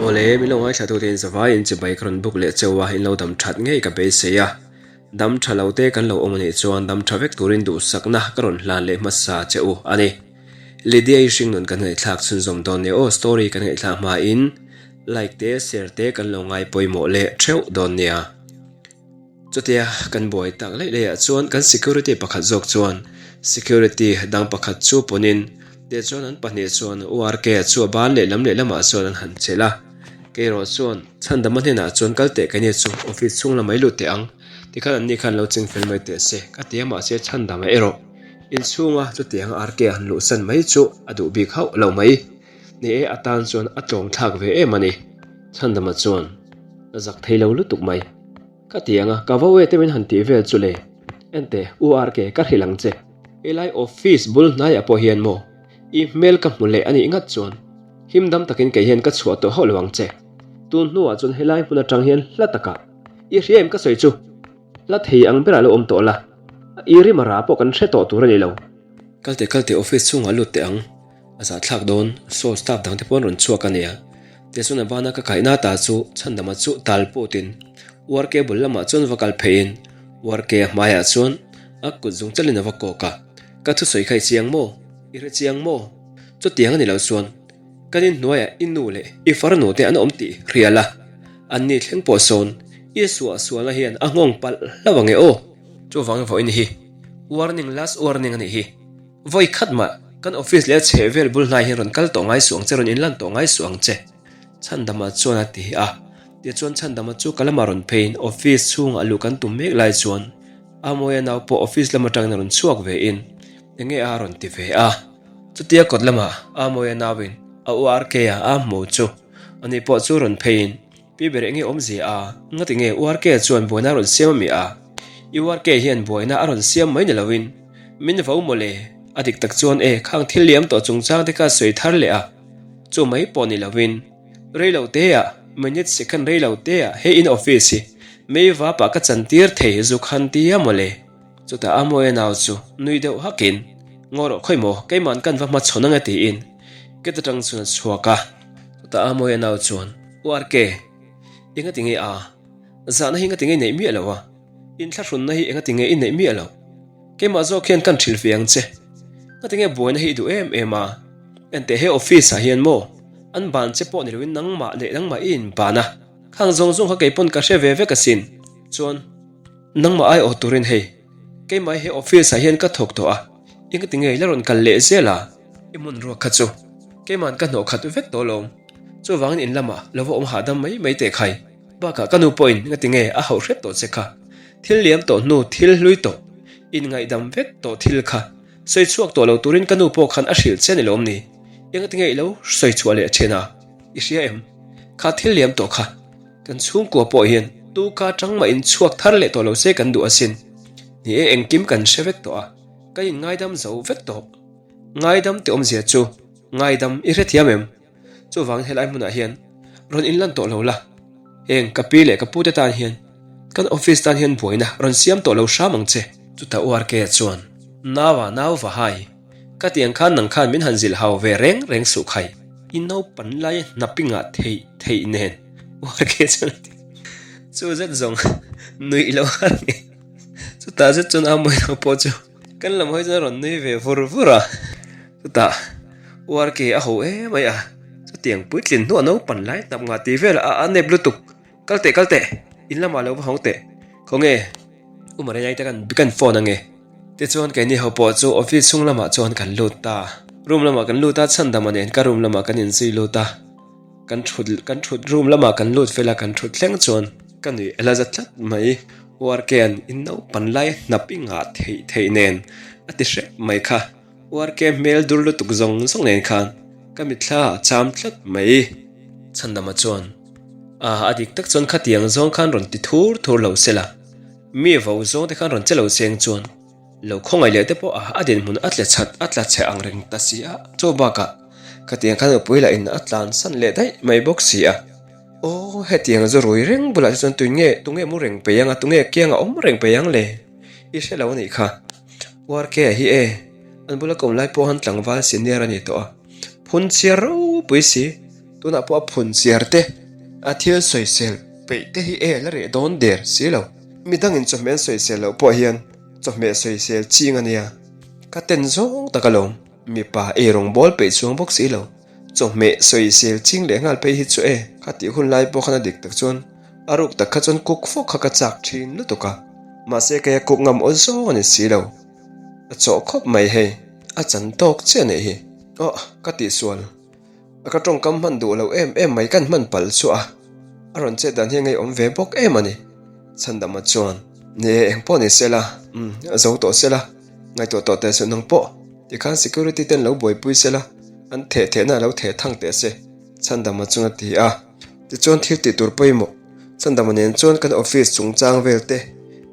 Awle, min lo ngaithla tute in zavai in chibai ka rawn buk leh cheu a, in lo dam that ngei ka beisei a. Dam tha lo te kan lo awm anih chuan dam tha vek turin duhsakna ka rawn hlan leh hmasa che u a ni. Lydia-i hringnun kan ngaihthlak chhunzawm dawn nia aw, story kan ngaihthlak hmain like te share te kan lo ngai pawimawh leh theuh dawn nia. Chutia kan buai tak laih laih ah chuan kan security pakhat zawk chuan security dang pakhat chu pawnin tichuan an pahnih chuan URK chu a ban leh lam leh lamah chuan an han chelh a. Keirawh chuan Chhandama hnenah chuan kal teh ka nia chu office chhung lamah i lut teh ang tikhan an ni khan lo ching fel mai teh se ka ti a mahse Chhandama erawh inchhunga chutianga RK a han luhsan mai chu a duh bik hauh lo mai. Ni e atan chuan a tlawm thlak ve em a ni. Chhandama chuan a zak thei lo lutuk mai. Ka ti ang a, ka vo e te min han tih vel chu le. Enteh, U RK, ka hrilh ang che. Helai office bul hnaiah pawh hian maw i hmel ka hmu leh a nih ngat chuan him dam takin kei hian ka chhuah tawh hauh lo ang che. Tun hnuah chuan helai hmun atang hian hla takah i hria em ka sawi chu? Hla thei ang berah lo awm tawh la, i rim a ra pawh kan hre tawh tur a ni lo. Kal teh kal teh office chhungah lut teh ang. A zahthlak dawn, saw staff dangte pawh an rawn chhuak a nia. Tichuan a bana ka kaihna ta chu Chhandama chu tal putin URK bul lamah chuan va kal pheiin URK a hmaiah chuan a kut zung chalin a va kawk a, Ka thusawi kha i chiang maw? I hre chiang maw? Chutiang a ni lo chuan kan inhnuaiah i nu leh i farnu te an awm tih hria la, anni thleng pawh sawn i suahsualna hian a nghawng palh hlauh ang e aw. Chuvangin vawiin hi warning last warning a nih hi. Vawi khat mah, kan office leh a chheh vel bul hnai hian rawn kal tawh ngai suh ang che, rawn inlan tawh ngai suh ang che, Chhandama chuan a ti a. Tichuan Chhandama chu ka lamah rawn pheiin office chhungah luh kan tum mek lai chuan Amawia nau pawh office lam atangin a rawn chhuak vein enge a rawn ti ve a. Chutia kawt lamah Amawia nauin a u RK-a a hmu chu ani pawh chu rawn pheiin Pi ber enge awmzia a, ngati nge URK chuan buaina a rawn siam a mi a? URK hian buaina a rawn siam mai ni loin min vo mawle, a dik tak chuan e khang thil liam tawh chungchang te kha sawi thar leh a, chu mai pawh ni loin rei lo te ah, minute second rei lo te ah he in office hi mei vap ah ka chan tir thei zuk han tia mawle. Chutah a mawi a nau chu nui deuh hakin Ngaw rawh khawi maw, keima'n kan va hmachhawn ang e tiin gate atang chuan a chhuak a. Chutah a mawi a nau chuan U RK, enga tinge a? Zahna hi enga tinge i neih miah loh a? Inthlahrunna hi enga tinge i neih miah loh? Keimah zawk hian kan hrilh ve ang che. Nga tinge buaina hi i duh em em a? Enteh he office ah hian maw an ban che pawh ni loin nangmah leh nangmah i inban a, khang zawng zawng kha keipawn ka hre ve vek asin. Chuan. Nangmah ai awh turin hei, keimah he office ah hian ka thawk tawh a, engati nge la rawn kal leh zel a? I hmun ruak kha chu keima'n ka hnawh khat vek tawh lo. Chuvangin in lamah lo va awm hahdam mai mai teh khai. Bakah ka nu pawhin engati nge a hauh hrep tawh che kha? Thil liam tawh hnu thil hlui tawh, inngaidam vek tawh thil kha sawi chhuak tawh lo turin ka nu pawh khan a hrilh che ni lawm ni? Engati nge i lo sawi chhuah leh thin a? I hria em? Kha thil liam tawh kha. Kan chhungkua pawh hian tuka tang mah in chhuak thar leh tawh lo se kan duh asin. Ni e, engkim kan hre vek tawh a, kan in ngaidam zo vek tawh. Ngaidam tih awmzia chu ngaidam i hrethiam em? Chuvangin helai hmunah hian rawn inlan tawh lo la, heng ka pi leh ka pute tan hian kan office tan hian buaina rawn siam tawh lo hram ang che. Chutah URK chuan, Naua nau va hai, Ka tiang khan nang khan min han zilh hau ve reng reng suh khai. I naupan lai hnapingah theih theih nen URK chuan a ti. Chu zet zawng nuih lo a ni. Chutah zet chuan a mawi lo pawh chu kan lam hawi chuan a rawn nui ve vur vur a. Chutah URK a ho em mai a, chutiang puitlin hnuah naupan lai hnap ngah tih vel a a nep lutuk. Kal teh kal teh, in lamah lo va hawng teh. Khawnge? U Mariai te kan phone ange. Tichuan keini ho pawh chu office chhung lamah chuan kan lut ta. Room lamah kan lut a, Chhandama nen ka room lamah kan inzui lut a. Kan thut kan thut room lamah kan lut fel a, kan thut thleng chuan ka nuih a la za tlat mai. URK-a'n in naupan lai hnap i ngah theih theih nen a ti hrep mai kha. URK hmel dur lutuk zawng zawng nen khan ka mitthla a cham tlat mai. Chhandama chuan, A, a dik tak chuan khatiang zawng khan rawn ti thur thur lo se la. Mi vo zawng te khan rawn che lo seng chuan lo khawngaih leh te pawh a a dinhmun a tle chat a tla chhe ang reng ta si a, chu bakah khatiang khan mipui lah in a tlan san leh daih mai bawk si a. Aw hetiang zu rui reng bulah te chuan tunge tunge mu reng peih ang a tunge kiang a awm reng peih ang le i hre lo a nih kha. URK a hi e an bula kawm lai pawh han tlangval senior a ni tawh a phun chhiar ropui si. Tunah pawh a phun chiar te, a thil sawisel peih te hi e la reh dawn der si lo. Midangin chawhmeh an sawisel loh pawh hian chawhmeh sawisel ching a nia. Ka ten zawng tak alawm, mipa ei rawng bawl peih chuang bawk si lo. Chawhmeh sawisel ching leh nghal phei hi chu e, kha tih hun lai pawh khan a dik tak chuan a ruk tak kha chuan cook fawk kha ka chak thin lutuk a, mahse kei a cook ngam awl zawng a ni si lo. A chawh khawp mai hei, a chan tawk chiah neih hi. Aw, ka tihsual. A ka tawngkam hman duh lo em em mai kan hman palh chu a, a rawn chet dan hi a ngeiawm ve bawk em a ni. Chhandama chuan, Ni e, eng pawh ni sela, umm, a zo tawh sela, ngaihtuah tawh teh suh nang pawh, tikhan security ten lo buaipui sela, an theh thehna a lo theh thang teh se, Chhandama chuan a ti a. Tichuan thil tih tur pawimawh, Chhandama nen chuan kan office chungchang vel te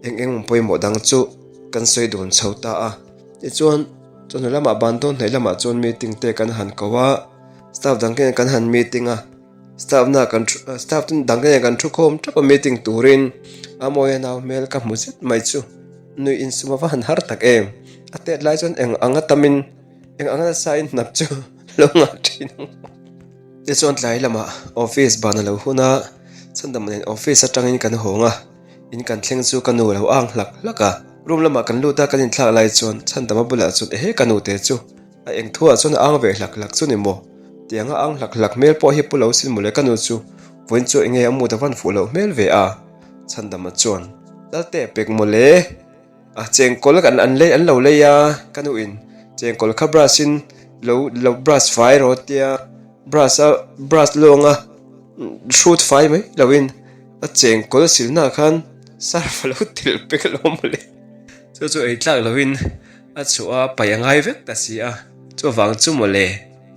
eng eng pawimawh dang chu kan sawi dun chho ta a. Tichuan, Chawhnu lamah ban dawn hnaih lamah chuan meeting te kan han ko a, staff dang te nen kan han meeting a, staff na kan thu staff dang te nen kan thu khawm tap a meeting turin a mawi a nau hmel ka hmu zet mai chu nuih insum a va han har tak em, a tet lai chuan eng anga tamin eng anga nasa in hnap chu lo ngah thin ang. Tichuan tlai lamah office ban a lo hun a, chhandam nen office atangin kan hawng a. In kan thleng chu ka nu a lo ang hlak hlak a, room lamah kan lut a kan inthlak lai chuan Chhandama bulah chuan ehe ka nu te chu a eng thuah chuan a ang ve hlak hlak chu ni maw? Tiang a ang hlak hlak hmel pawh hi pu lo sin mawle ka nu chu vawiin chu enge a mut a van fuh loh hmel ve a Chhandama chuan Lalte pek mawle a chengkawl kan an lei an lo lei a ka nu in chengkawl kha brush in lo lo brush fai rawh tia brush a brush lawng a hrut fai mai lo in. A chengkawl silna ah khan surf a lo telh pek alawm mawle. Chu chu ei tlak lovin a chhuah a paih a ngai vek ta si a, chuvang chu mawle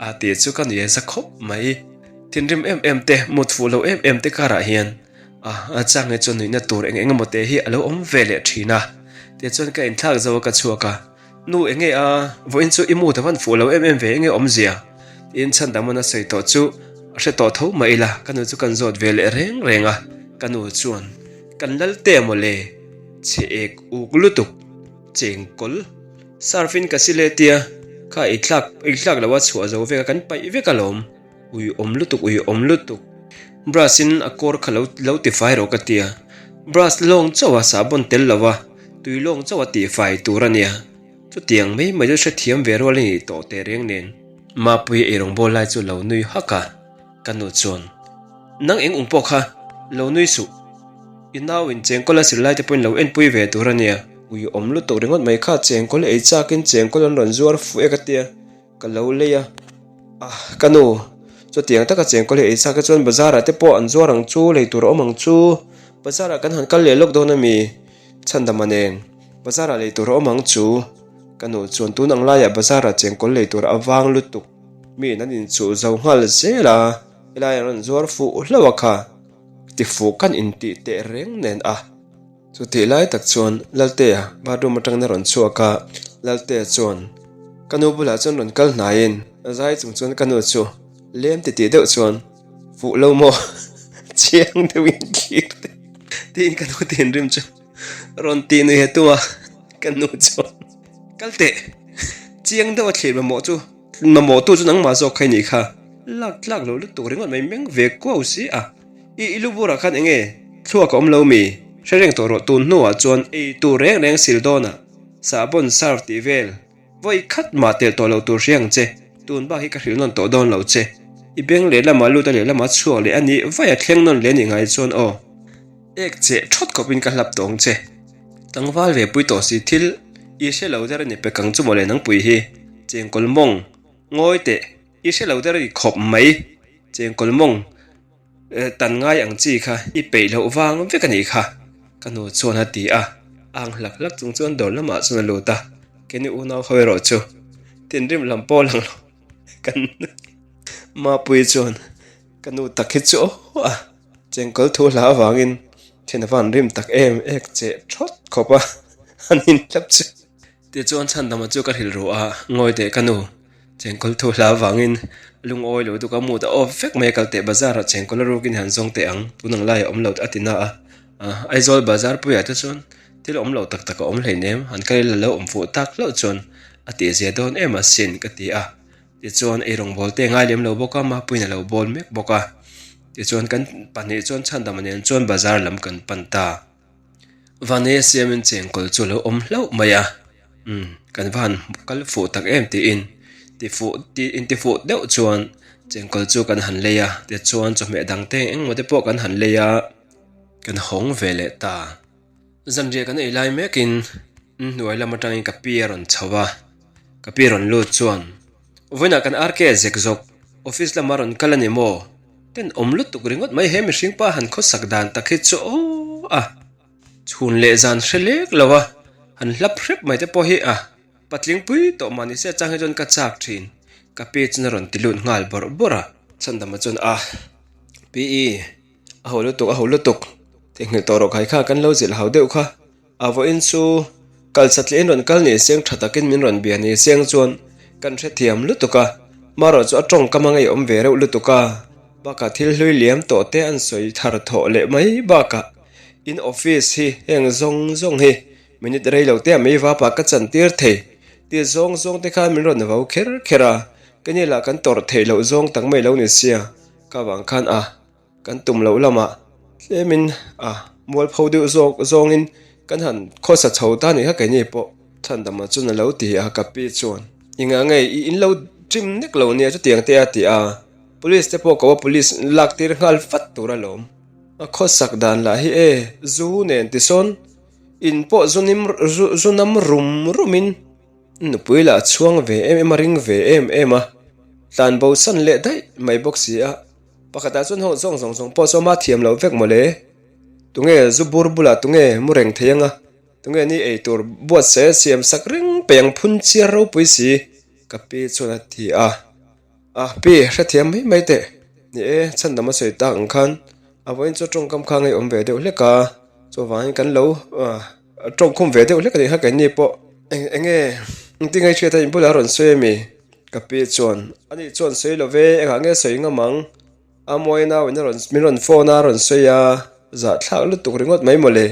a tih chu ka nuih a za khawp mai. Thinrim em em te, mut fuh lo em em te karah hian a a chang hi chuan nuihna tur eng eng emaw te hi a lo awm ve leh thin a. Tichuan ka inthlak zo a ka chhuak a. Nu enge a, vawiin chu i mood a van fuh lo em em ve enge awmzia? Tiin chhan dang man a sawi tawh chu a hre tawh tho mai ila, ka nu chu kan zawt ve leh reng reng a, ka nu chuan kan lal te mawle, chhe ek uk lutuk, chengkawl, surf in ka si le tia, kha ei tlak ei tlak lo a chhuah zo vek a kan paih vek alawm, ui awm lutuk ui awm lutuk, brush in a kawr kha lo lo ti fai rawh ka tia, brush lawng chauh a sahbawn tel lo a. Tui lawng chauh a tihfai tur a nia. Chutiang mai mai chu hrethiam ve rual a nih tawh teh reng nen. Mapui eirawng bawl lai chu lo nui hak a, ka nu chuan, Nang eng ung pawh kha, lo nui suh. I nau in chengkawl a zir lai te pawhin lo enpui ve tur a nia. Ui awm lutuk ringawt mai kha chengkawl ei chakin chengkawl an rawn zuar fuh e ka tia. Ka lo lei a, ah ka nu, chutiang taka chengkawl hi ei chak te chuan bazar ah te pawh an zuar ang chu, lei tur a awm ang chu, bazar ah kan han kal leh lawk dawn a mi, Chhandama nen bazar ah lei tur a awm ang chu, ka nu chuan tun ang laiah bazar ah chengkawl lei tur a vang lutuk, mi in an inchuh zo nghal zel a, helai an rawn zuar fuh hlauh a kha, ti fuh kan intih teh reng nen a. Chutih lai tak chuan Laltea bathroom atangin a rawn chhuak a, Laltea chuan ka nu bulah chuan rawn kal hnaiin a zai chung chuan ka nu chu lem titih deuh chuan fuh lo maw chiang deuhin thlir teh tiin ka nu thinrim chu rawn tih nuih a tum a, ka nu chuan kal teh chiang deuh a thlir mamawh chu mamawh tu chu nangmah zawk kha i nih kha lak tlak lo lutuk ringawt mai meng ve kuau si a. I i lu burah khan enge thluak a awm lo mi? Hre reng tawh rawh tun hnuah chuan ei tur reng reng sil dawnah sahbawn serve tih vel vawi khat mah telh tawh lo tur hria ang che, tun bak hi ka hrilh nawn tawh dawn lo che. I beng lehlamah lut a lehlamah chhuak leh a nih vaih a thleng nawn leh a nih ngai chuan aw. Ek cheh thawt khawpin ka hlap tawh ang che. Tlangval ve pui tawh si thil i hre lo der a ni pek ang chu mawle nangpui hi chengkawl mawng ngawi teh i hre lo der a ni khawp mai chengkawl mawng. Tan ngai ang chi kha i peih loh vang vek a nih kha, ka nu chuan a ti a, ang hlak hlak chung chuan dawr lamah chuan a lut a, keini unau ho erawh chu thinrim lam pawh lang lo kan Mapui chuan ka nu tak hi chu aw a chengkawl thu hla avangin thin a van rim tak em ek cheh thawt khawp a, an inhlap chu. Tichuan Chhandama chu ka hrilh ru a, Ngawi teh ka nu, chengkawl thu hla avangin lungawi lo duk a mood a off vek mai a kal teh bazar ah chengkawl a rukin han zawng teh ang, tun ang laiah awm lo a ti na a, Aizawl bazar puiah te chuan thil awm lo tak tak a awm hleinem, han kal ila lo awm fuh tak hlauh chuan a tihzia dawn em asin ka ti a. Tichuan eirawngbawl te a ngai lem lo bawk a, Mapuiin a lo bawl mek bawk a. Tichuan kan pahnih chuan chhandama nen chuan bazar lam kan pan ta. Vanei a siamin chengkawl chu a lo awm hlauh mai a, umm kan va han kal fuh tak em tiin ti fuh ti inti fuh deuh chuan chengkawl chu kan han lei a, tichuan chawhmeh dang te engemaw te pawh kan han lei a, kan hawng ve leh ta. Zanriah kan ei lai mekin hnuai lam atangin ka pi a rawn chho a, ka pi rawn lut chuan vawiinah kan RK zek zawk office lama rawn kal a ni maw? Tenawm lutuk ringawt mai he mihring pa han khawsak dan tak hi chu aw a chhun leh zan hre lek lo a, han hlap hrep mai te pawh hi a patling pui tawh mah ni se chang hi chuan ka chak thin ka pi chuan a rawn ti lut nghal bawrh bawrh a. Chhandama chuan a pi i. A ho lutuk, a ho lutuk. Theihnghilh tawh rawh khai kha kan lo zilh hau deuh kha. A vawiin chu kal satliah in rawn kal ni seng tha takin min rawn bia ni seng chuan kan hrethiam lutuk a. Marawh chu a tawngkam a ngeiawm ve reuh lutuk a. Bakah thil hlui liam tawh te an sawi thar thawh leh mai bakah in office hi heng zawng zawng hi minute rei lo te a mei vapah ka chan tir thei tih zawng zawng te khan min rawn vau kher kher a. Keini lah kan tawrh theih loh zawng tak mai lo ni sia ka vang khan a. Kan tum loh lamah tlemin a mualpho deuh zawk zawngin kan han khawsa chho ta nih kha keini pawh Chhandama chuan a lo ti a, ka pi chuan engah nge i in lo trim nek lo nia chutiang te a ti a, police te pawh ko a police lak tir nghal fat tur alawm. A khawsak dan lah hi e zu nen tisawn in pawh zu nim zu nam rum rumin nupui lah a chhuang ve em em a ring ve em em a, tlanbo san leh daih mai bawk si a. Pakhatah chuan ho zawng zawng zawng pawh chu ama thiam loh vek mawle. Tunge zu bur bulah tunge mu reng thei anga, tunge ni ei tur buatsaih a siam sak reng peih ang phun chiar ropui si ka pi chuan a ti a. A pi hrethiam mai mai teh. Ni e, chhandam a sawi tak ang khan a vawiin chu tawngkam kha ngei awm ve deuh hlek a, chuvangin kan lo tawngkhum ve deuh hlek a nih kha keini pawh. Eng enge engtin nge i hriat a in bulah a rawn sawi ami? Ka pi chuan, Ani chuan sawi lo ve, engah nge sawi ngam ang? A mawi nau in a rawn, min rawn phone a, a rawn sawi a, zahthlak lutuk ringawt mai mawle.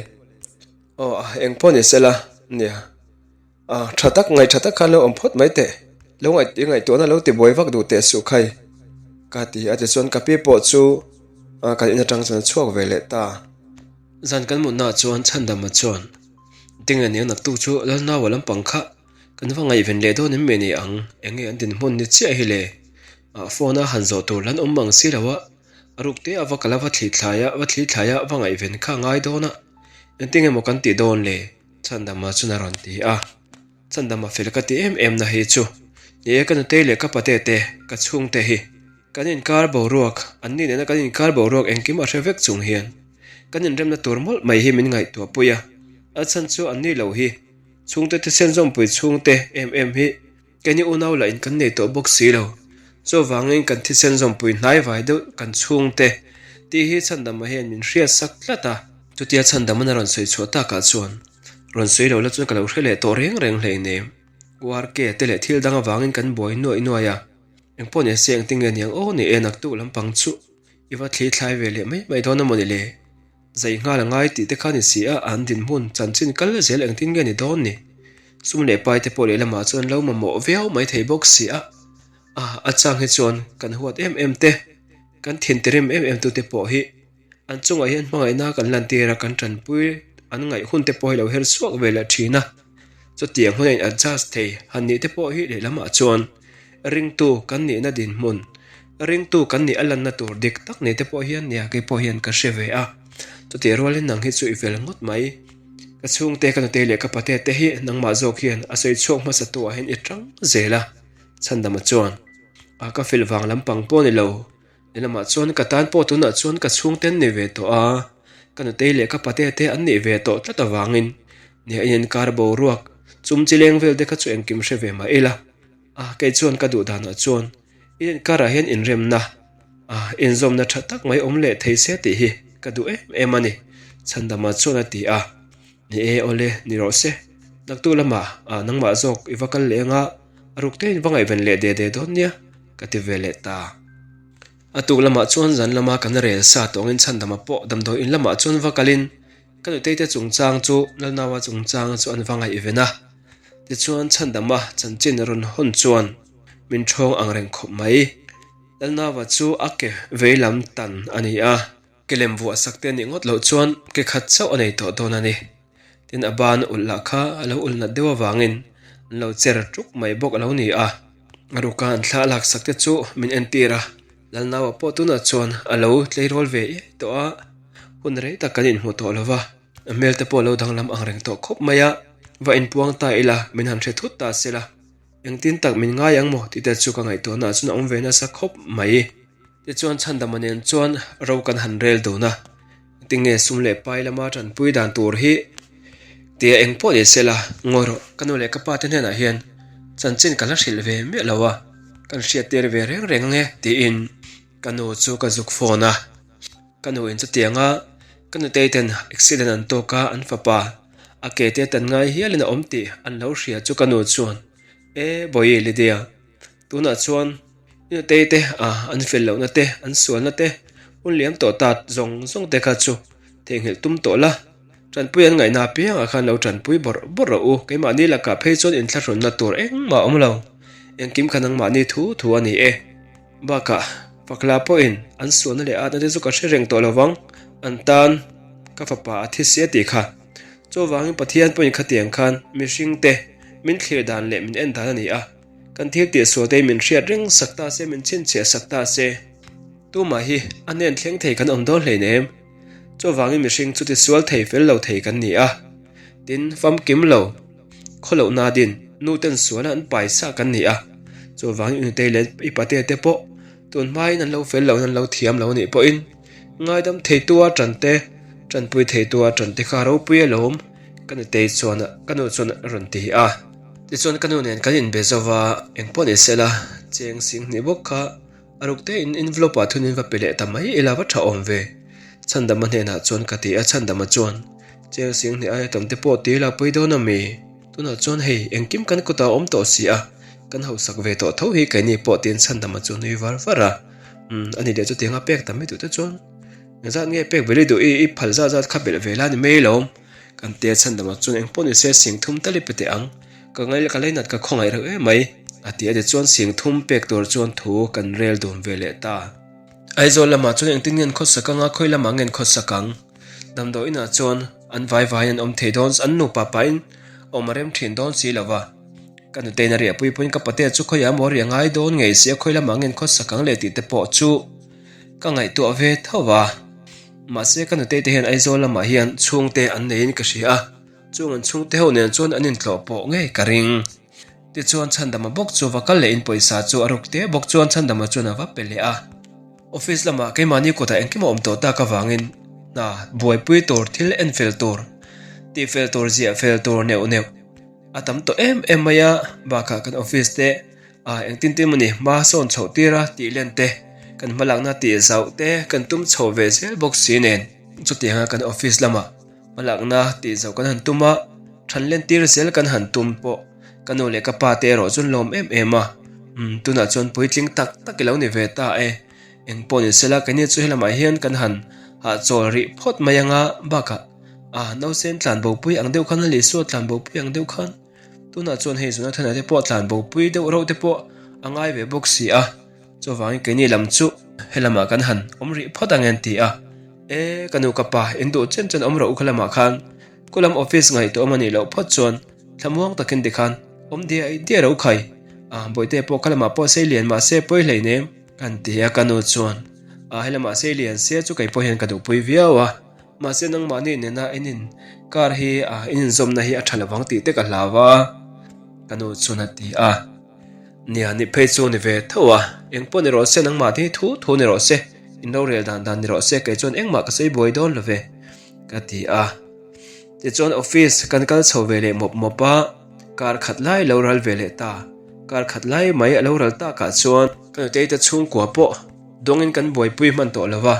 Aw, eng pawh ni sela, nia. A, tha tak, ngaih tha tak khan lo awm phawt mai teh. Lo ngaih, i ngaihtuahna lo ti buai vak duh teh suh khai, ka ti a. Tichuan ka pi pawh chu kan in atang chuan a chhuak ve leh ta. Zan kan mutnaah chuan Chhandama chuan, Tinge nia naktuk chu Lalnaua lampang kha Kan va ngaihven leh dawn em mai ni ang, eng nge an dinhmun ni chiah hi le? Ah phone a han zawh tur lan awm mang si lo a, a ruk te a va kal a va thli thlai a, va thli thlai a va ngaihven kha a ngai dawn a, engtin emaw kan tih dawn le? Chhandama chuan a rawn ti a, Chhandama fel ka ti em em na hi chu, ni e ka nutei leh ka pate te, ka chhungte hi kan inkar boruak, an ni nena kan inkar boruak engkim a hre vek chung hian kan inremna tur mawlh mai hi min ngaihtuah pui a, a chhan chu an ni lo hi. Chhungte thisen zawmpui chhungte em em hi keini unau lah in kan nei tawh bawk si lo. Chuvangin kan thisen zawmpui hnai vai deuh kan chhungte tih hi Chhandama hian min hriat sak tlat a. Chutia Chhandama'n a rawn sawi chhuah takah chuan rawn sawi lo la chuan ka lo hre leh tawh reng reng hleinem. URK te leh thil dang avangin kan buai nuaih nuaih a. Engpawh ni se engtin nge niang aw ni e naktuk lampang chu i va thli thlai ve leh mai mai dawn a mawni le. Zai nghal a ngai tih te kha ni si a, an dinhmun chanchin kal zel engtin nge ni dawn ni? Sum leh pai te pawh lehlamah chuan lo mamawh viau mai thei bawk si a, a a chang hi chuan kan huat em em te, kan thintirim em em tute pawh hi an chungah hian hmangaihna kan lantir a, kan tanpui an ngaih hun te pawh hi lo her chhuak ve leh thin a. Chutiang huna in adjust thei han nih te pawh hi lehlamah chuan ringtu kan nihna dinhmun, ringtu kan nih a lanna tur dik tak nei te pawh hian nia kei pawh hian ka hre ve a. Chutih rualin nang hi chu i fel ngawt mai. Ka chhungte, ka nute leh ka pate te hi nangmah zawk hian a sawi chhuak hmasa tu ah hian i tang zel a. Chhandama chuan a ka fel vang lampang pawh ni lo. Lehlamah chuan ka tan pawh tunah chuan ka chhungte an ni ve tawh a, ka nutei leh ka pate te an nih ve tawh tlat avangin nia in inkar boruak chum chi leng vel te kha chu engkim hre ve mah ila a, kei chuan ka duh danah chuan in inkarah hian inremna a inzawmna tha tak mai awm leh thei se tih hi ka duh em em a ni, Chhandama chuan a ti a, ni e awle ni rawh se, naktuk lamah nangmah zawk i va kal leh anga a ruk te in va ngaihven leh de de dawn nia. Ka ti ve leh ta. A tuk lamah chuan zan lama kan rel sa tawngin chhandama pawh damdawi in lamah chuan va kalin ka nutei te chungchang chu Lalnaua chungchang chu an va ngaihven a. Tichuan chhandama chanchin rawn hawn chuan. min ṭhawng ang reng khawp mai. Lalnava chu a ke veilam tan a ni a, ke lem vuah sak te nih ngawt loh chuan ke khat chauh a nei tawh dawn a ni. Tin a ban ulh lah kha a lo ulh nat deuh avangin an lo cher ṭuk mai bawk a lo ni a. A ruka an thla a lak sak te chu min entir a, Lalnava pawh tunah chuan a lo tleirawl ve iai tawh a, hun rei tak kan inhmu tawh lo va, a hmel te pawh a lo danglam ang reng tawh khawp mai a, va inpuang ta ila min han hre thut ta se la. Engtin tak min ngai ang maw tih te chu ka ngaihtuahna ah chuan a awm ve nasa khawp mai. Tichuan Chhandama nen chuan ro kan han rel dun a, tinge sum leh pai lama tanpui dan tur hi tia eng pawh ni se la, ngawi rawh ka nu leh ka pa te hnenah hian chanchin ka la hrilh ve miah lo a, kan hriat tir ve reng reng ange tiin ka nu chu ka zuk phone a. Ka nu in chutianga ka nutei ten accident an tawk a an fapa a ke te tan ngai hialin a awm tih an lo hria chu ka nu chuan E Bawihi Lydia tunah chuan i nutei te a an fel lohna te an sualna te hun liam tawh ta zawng zawng te kha chu theihnghilh tum tawh la tanpui an ngaihna apiangah khan lo tanpui bawrh bawrh rawh u keimahni lakah phei chuan inthlahrunna tur engmah a awm lo engkim kha nangmahni thu thu a ni e. Bakah, Fakla pawhin an sualna leh atna te chu ka hre reng tawh lo vang, an tan ka fapa a thi si a tih kha. Chuvangin Pathian pawhin khatiang khan mihring te min thlir dan leh min en dan a ni a, kan thil tih sual te hi min hriat reng sak ta se, min chhinchhiah sak ta se, tumah hi a hnen thleng thei kan awm dawn hleinem. Chuvangin mihring chu tisual thei fel lo thei kan ni a, tin famkim lo. Khawlohna din nu ten suala an pai sa kan ni a, chuvangin i nutei leh i pate te pawh tun hmain an lo fel lo in an lo thiam lo anih pawhin ngaidam theitu a tan te, tanpui theitu a tan te kha ropui alawm ka nutei chuan ka nu chuan a rawn ti a. Tichuan ka nu nen kan inbe zo va, engpawh ni sela cheng sing hnih bawk kha A ruk te in envelope ah thun in va pe leh ta mai ila va tha awm ve. Chhandama hnenah chuan ka ti a, Chhandama chuan, Cheng sing hnih aia tam te pawh ti ila pawi dawn a mi? Tunah chuan hei engkim kan kutah a awm tawh si a, kan hausak ve tawh tho hi keini pawh tiin Chhandama chu nui var var a. Umm, ani leh chutianga pek tam i duh te chuan engzat nge pek belh i duh i, i phal zat zat kha belh ve la ni mai lawm. Kan tia chhandama chuan eng pawh ni se sing thum tal i pe teh ang, ka ngaih ka leinat ka khawngaih reuh em mai, a ti a tichuan sing thum pek tur chuan thu kan rel dun ve leh ta. Aizawl lamah chuan engtin nge an khawsak ang a, khawi lamah nge an khawsak ang? Damdawi inah chuan an vai vaiin an awm thei dawn, an nupa pahin awm a rem thin dawn si lo va. Ka nutein a riahpui pawhin ka patea chu khawiah maw riah ngai dawn ngei si a, khawi lamah nge an khawsak ang leh tih te pawh chu ka ngaihtuah ve tho va. Mahse ka nutei te hian Aizawl lamah hian chhungte an neiin ka hria a, chung an chhungte ho nen chuan an intlawh pawh ngei ka ring. Tichuan Chhandama bawk chu va kal lehin pawisa chu a ruk te bawk chuan Chhandama chuan a va pe leh a. Office lamah keimahni kutah engkim a awm tawh tak avangin hna buaipui tur thil en fel tur, tih fel tur ziah fel tur neuh neuh a tam tawh em em mai a, bakah kan office te A engtin tin mawni hma sawn chhoh tir a tih len te, kan hmalakna tih zauh te kan tum chho ve zel bawk si nen. Chutianga kan office lamah hmalakna tih zauh kan han tum a, than len tir zel kan han tum pawh ka nu leh ka pa te erawh chuan lawm em em a. Umm tunah chuan puitling tak tak i lo ni ve ta e. Eng pawh ni sela keini chu helamah hian kan han hahchawl rih phawt mai anga bakah a nausen tlanbopui ang deuh khan a Lisua tlanbopui ang deuh khan Tunah chuan hei Jonathana te pawh tlan bopui deuh reuh te pawh a ngai ve bawk si a, chuvangin keini lam chu helamah kan han awm rih phawt ang e an ti a. E, ka nu ka pa, in duh chen chen awm rawh u khalamah khan khulam office ngaihtuah awm a nih loh phawt chuan thlamuang takin tikhan awm diai diai rawh u khai. A, bawihte pawh khalamah pawh sei lian mahse pawi hleinem kan ti a ka nu chuan a helamah sei lian se chu kei pawh hian ka duhpui viau a. Mahse nangmahni nena in in kar hi a in inzawmna hi a tha lovang tih te ka hlau a, ka nu chuan a ti a. Nia ni phei chu ni ve tho a, eng pawh ni rawh se nangmahni thu thu ni rawh se, in rorel dan dan ni rawh se kei chuan engmah ka sawi buai dawn lo ve, ka ti a. Tichuan office kan kal chho ve leh mawp mawp a, kar khat lai lo ral ve leh ta, kar khat lai mai a lo ral takah chuan ka nutei te chhungkua pawh dawngin kan buaipui hman tawh lo va.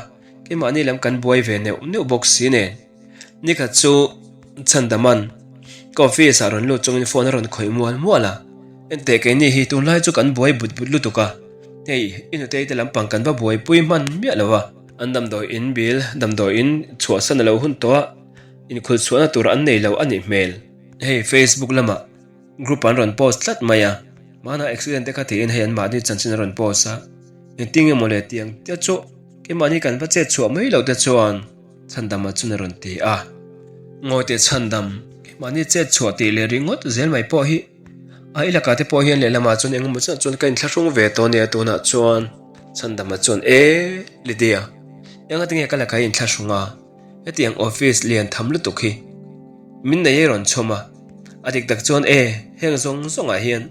Keimahni lam kan buai ve neuh neuh bawk si nen. Nikhat chu Chhandaman ka office ah rawn lut chungin phone a rawn khawih mual mual a, Enteh keini hi tunlai chu kan buai but but lutuk a, hei i nutei te lampang kan va buaipui hman miah lo a, an damdawi in bil damdawi in chhuahsan a lo hun tawh a, inkhul chhuahna tur an nei lo a nih hmel. Hei Facebook lamah group an rawn post tlat mai a. Hmanah accident te kha tiin hei an mahni chanchin a rawn post a, engtin nge mawle tiang te chu keimahni kan va chet chhuah mai loh te chuan Chhandama chuan a rawn ti a. Ngawi teh Chhandam, keimahni chet chhuah tih leh ringawt zel mai pawh hi a i lakah te pawh hian lehlamah chuan engemaw chiah chuan ka inthlahrung ve tawh ania tunah chuan Chhandama chuan e Lydia, engati nge ka lakah i inthlahrung a? Hetiang office lian tham lutuk hi min nei ei rawn chhawm a, a dik tak chuan e, heng zawng zawngah hian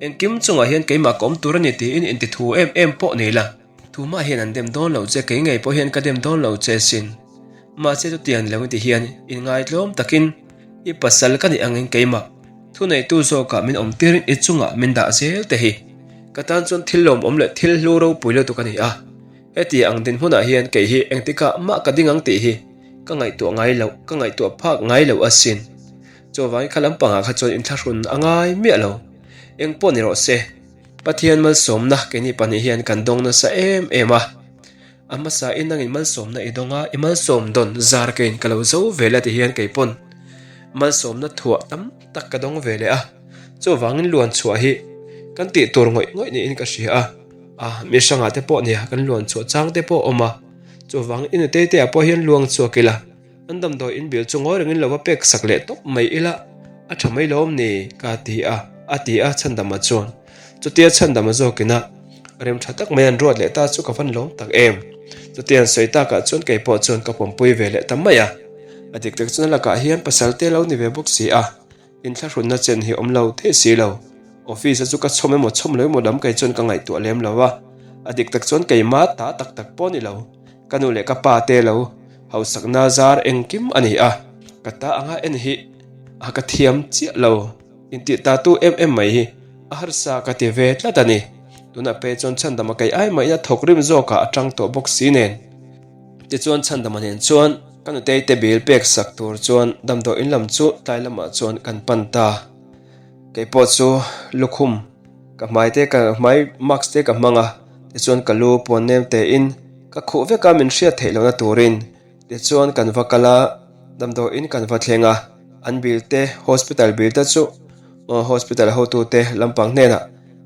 engkim chungah hian keimah ka awm tur a ni tiin inti thu em em pawh nei la, tumah hian an dem dawn lo che, kei ngei pawh hian ka dem dawn lo che sin. Mahse chutiang ni lo inti hian inngaitlawm takin i pasal ka nih angin keimah thuneitu zawkah min awm tirin i chungah min dah zel te hi ka tan chuan thil lawmawm leh thil hlu ropui lutuk a ni a. Heti ang dinhmunah hian kei hi engtikah mah ka ding ang tih hi ka ngaihtuah ngai loh, ka ngaihtuah phak ngai loh asin. Chuvangin kha lampangah kha chuan inthlahrun a ngai miah lo. Eng pawh ni rawh se, Pathian malsawmna keini pahnih hian kan dawng nasa em em a. A hmasain nangin malsawmna i dawng a, i malsawm dawn zar keiin ka lo zo ve leh ti hian kei pawn malsawmna thuah tam tak ka dawng ve leh a. Chuvangin luan chhuah hi kan tih tur ngawih ngawih niin ka hria a. A, mi hrangah te pawh nia kan luan chhuah chang te pawh a awm a, chuvang i nutei te ah pawh hian luang chhuak ila, an damdawi in bil chu ngawi rengin lo va pek sak leh tawp mai ila, a tha mai lawm ni ka ti a, a ti a Chhandama chuan. Chutia Chhandama zawkina rem tha tak mai an ruat leh ta chu ka van lawm tak em. Chutia an sawi takah chuan kei pawh chuan ka pawmpui ve leh ta mai a, a dik tak chuan a lakah hian pasal te lo ni ve bawk si a. Inthlahrunna chen hi awm lo thei si lo. Office a chu ka chhawm emaw chhawm lo emaw lam kei chuan ka ngaihtuah lem lo a, a dik tak chuan keima ta tak tak pawh ni lo. Ka nu leh ka pa te lo hausakna zar engkim a ni a, ka ta anga en hi a ka thiam chiah lo. Intih ta tu em em mai hi a harsa ka ti ve tlat a ni. Tunah phei chuan chhandama kei ai mahin a thawk rim zawkah a tang tawh bawk si nen. Tichuan chhandama nen chuan ka nutei te bil pek sak tur chuan damdawi in lam chu tlai lamah chuan kan pan ta. Kei pawh chu lukhum ka hmai te ka hmai mask te ka hmang a, tichuan ka lu puan nem te in ka khuh vek a min hriat theih lohna turin. Tichuan kan va kal a, damdawi in kan va thleng a, an bil te hospital bil te chu hospital hotute lampang hnenah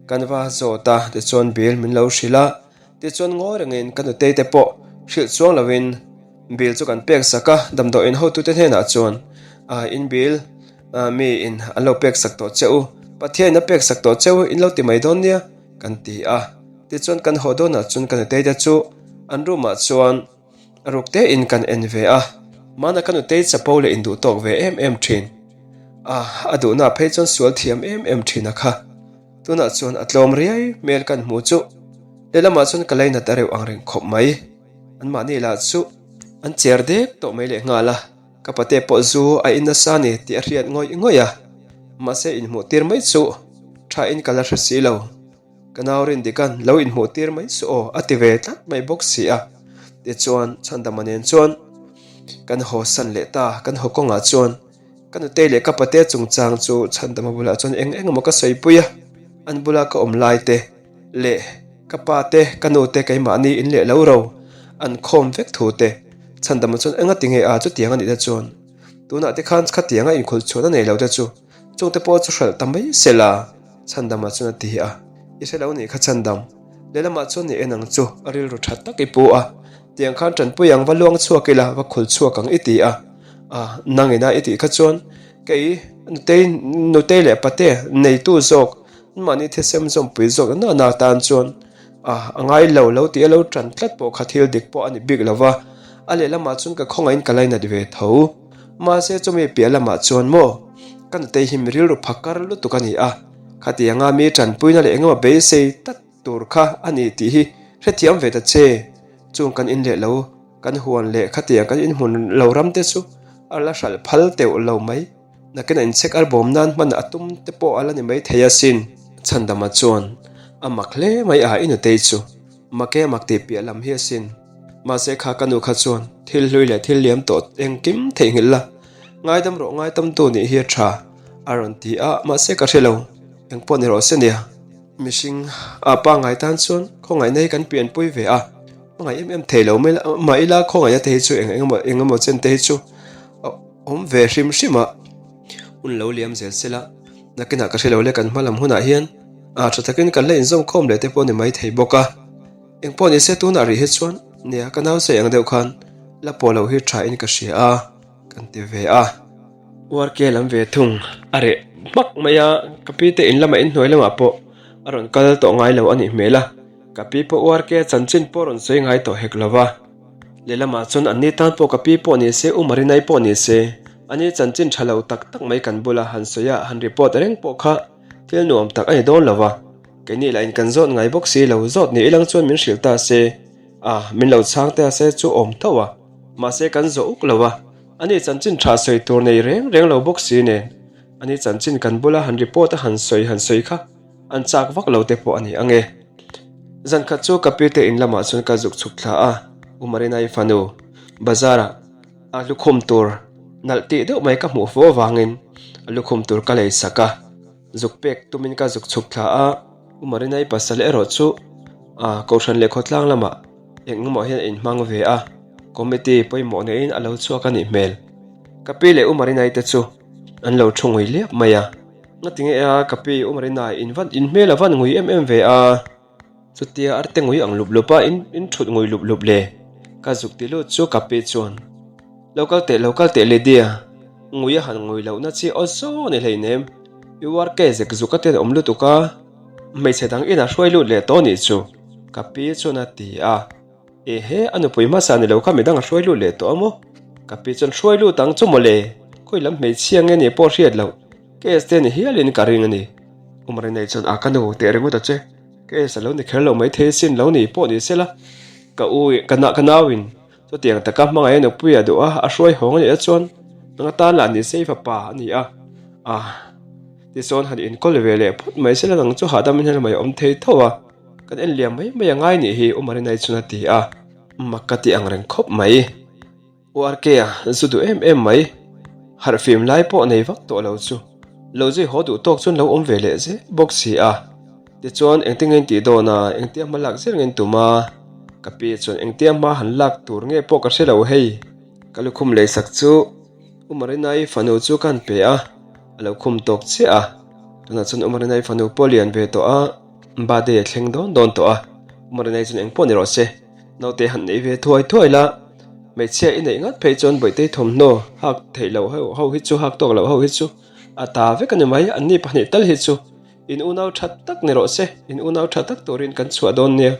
kan va zawt a, tichuan bil min lo hrilh a. Tichuan ngawi rengin ka nutei te pawh hrilh chuang loin bill chu kan pek sak a, damdawiin hotute hnenah chuan in bill mi in an lo pek sak tawh che u, Pathianin a pek sak tawh che u in lo ti mai dawn nia kan ti a. Tichuan kan haw dawnah chuan ka nutei te chu an room ah chuan A ruk te in kan en ve a, mahna ka nutei chapo leh induh tawk ve em em thin. A, a duhna phei chuan sual thiam em em thin a kha. Tunah chuan a tlawm riai hmel kan hmu chu lehlamah chuan ka lainat a reuh ang reng khawp mai. Anmahni lah chu an cher dek tawh mai leh nghal a, ka pate pawh zu a in nasa ni tih a hriat ngawih ngawih a, mahse inhmuh tir mai chu tha in ka la hre si lo. Ka nau Rindikan lo inhmuh tir mai suh aw a ti ve tlat mai bawk si a. Tichuan Chhandama nen chuan kan haw san leh ta, kan haw kawngah chuan ka nutei leh ka pate chungchang chu Chhandama bulah chuan eng eng emaw ka sawipui a, an bula ka awm lai te leh ka pa te ka nu te keimahni in leh lo ro an khawm vek thu te Chhandama chuan eng a ti nge a chutiang a nih te chuan tunah te khan khatianga inkhulh chhuahna nei lo te chu Chungte pawh chu hralh ta mai se la, Chhandama chuan a ti a. I hre lo nih kha Chhandam, lehlamah chuan i en ang chu, a rilru tha tak i pu a. Tiang khan tanpui ang va luang chhuak ila, va khul chhuak ang i ti a. A, nangina i tih kha chuan kei Nutei, Nutei leh Pate neitu zawk, anmahni thisem zawmpui zawk na na tan chuan a, a ngai lo lo tih a lo tan tlat pawh kha thil dik pawh a ni bik lo va. A lehlamah chuan ka khawngaihin ka lainat ve tho. Mahse chumi piah lamah chuan maw ka nutei hi mi rilru phakar lutuk a ni a, khatianga mi tanpuina leh engemaw beisei tak tur kha a ni tih hi hrethiam ve ta che. Chung kan in leh lo, kan huan leh khatiang kan inhmun lo ram te chu a la hralh phal teuh lo mai. Nakin a inchhek ar bawm nan hman a tum te pawh a la ni mai thei asin. Chhandama chuan a mak hle mai a i nutei chu. Make a mak tih piah lam hi asin. Mahse kha ka nu kha chuan thil hlui leh thil liam tawh engkim theihnghilh la, ngaidam rawh ngaitamtu nih hi a tha a rawn ti a, mahse ka hre lo, engpawh ni rawh se nia. Mihring a pangngai tan chuan khawngaihna hi kan pianpui ve a, hmangaih em em thei lo mai mah ila khawngaihna te hi chu eng eng emaw eng emaw chen te hi chu a awm ve hrim hrim a, hun lo liam zel se la, nakinah ka hre lo le kan hma lam hunah hian. A tha takin kan la inzawm khawm leh te pawh ni maithei bawk a. Engpawh ni se tunah rih hi chuan nia ka nau sawi ang deuh khan la pawh loh hi tha in ka hria a kan ti ve a. URK lam ve thung a reh hmak mai a, ka pi te in lamah inhnuai lamah pawh a rawn kal tawh ngai lo a nih hmel a, ka pi pawh URK chanchin pawh a rawn sawi ngai tawh hek lo va. Lehlamah chuan anni tan pawh ka pi pawh ni se, U Marinai pawh ni se, ani chanchin tha lo tak tak mai kan bula han sawi a, han report reng pawh kha thil nuam tak a ni dawn lo va. Keini lah in kan zawt ngai bawk si lo, zawt ni ilang chuan min hrilh ta se, a, min lo chhang ta se chu awm tho a, mahse kan zawh uk lo a, ani chanchin tha sawi tur nei reng reng lo bawk si nen, ani chanchin kan bula han report a han sawi han sawi kha an chak vak lo te pawh a ni ang e. Zan khat chu ka pi te in lamah chuan ka zuk chhuk thla a, U Marinai fanu bazar ah a lukhum tur nalh tih deuh mai ka hmuh fo avangin a lukhum tur ka lei sak a. Zuk pek tumin ka zuk chhuk thla a, U Marinai pasal erawh chu ah Kohhran leh khawtlang lamah eng engmaw hian a inhmang ve a, committee pawimawh neihin a lo chhuak a nih hmel. Ka pi leh U Marinai te chu an lo thu ngui liap mai a, Ngatinge a ka pi U Marinai in van in hmel a van ngui em em ve a? Chutia arte ngui ang lup lup a, in in thut ngui lup lup le. Ka zuk ti lut chu ka pi chuan, Lo kal teh, lo kal teh Lydia, ngui a han ngui lohna chi aw zawng a ni hleinem, i uar ke zek zuk a ten awm lutuk a, hmeichhe dang inah hruai lut leh tawh nih chu, ka pi chuan a ti a. Ehe, a nupui hmasa ni lo kha midang a hruai lut leh tawh a maw? Ka pi chuan hruai lut ang chu mawle, khawi lam hmeichhia nge nih pawh hriat loh, case te ni hialin ka ring a ni. Umarinai chuan a ka nu teh ringawt a che, case a lo ni kher lo maithei sin lo ni pawh ni sela, ka u ka na ka nauin chutiang taka hmangaih a nupui a duh a, a hruai hawng a nih chuan nang atan lah ni se i fapa a ni a, ah tichuan han inkawl ve leh phawt mai sela nang chu hahdam in hel mai awm thei tho a. Kan en liam mai mai a ngai nih hi U Marinai chuan a ti a, mak ka ti ang reng khawp mai. U Arkea zu duh em em mai, harh fim lai pawh nei vak tawh lo chu lo zui haw duh tawk chuan lo awm ve leh zel bawk si a. Tichuan engtin nge in tih dawn a, engtia hma lak zel nge in tum a? Ka pi chuan engtia hma han lak tur nge pawh ka hre lo hei. Ka lukhum leisak chu U Marinai fanu chu ka han pe a, a lo khum tawk chiah a. Tunah chuan U Marinai fanu pawh a lian ve tawh a. Birthday a thleng dawn dawn tawh a, Umarinai chuan engpawh ni rawh se, naute han nei ve thuai thuai la, hmeichhia i neih ngat phei chuan Bawihtei thawmhnaw hak theih loh ho hi chu hak tawk loh ho hi chu a ta vek a ni mai, anni pahnih tal hi chu in unau tha tak ni rawh se, in unau tha tak turin kan chhuah dawn nia,